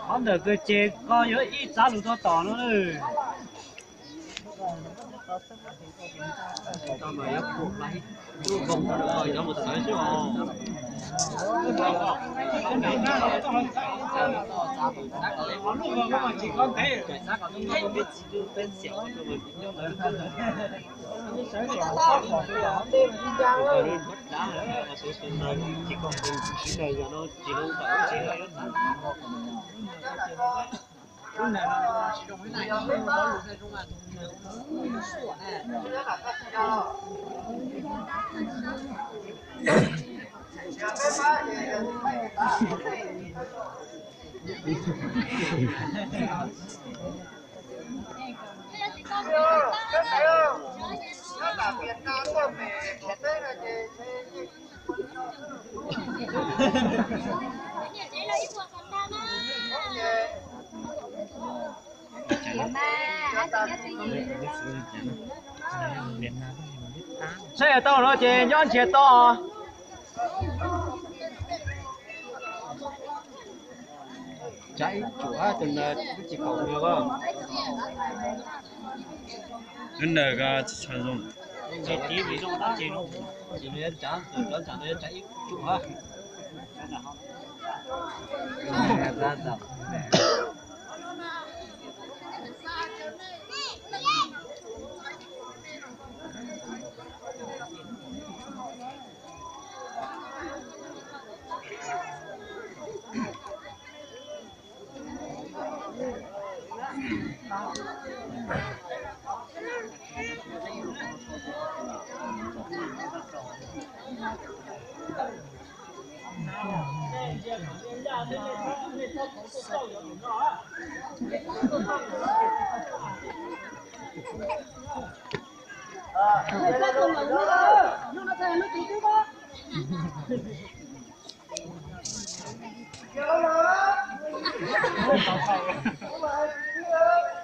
Qhov ntawm kawg ces koj yuav ib txav lus tau tom no. Saib yog tau no ces nyob nrhiav tau. Tsav ib tsuam tus na, lub tsis kaum nws ko. Lub na ko tsis tshua zoo. Ces tiv vim zoo dab tsi no. Ces nws yuav tsav, cov tsav no yuav tsav ib tsuam.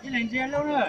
Ib leeg ntsia lub na.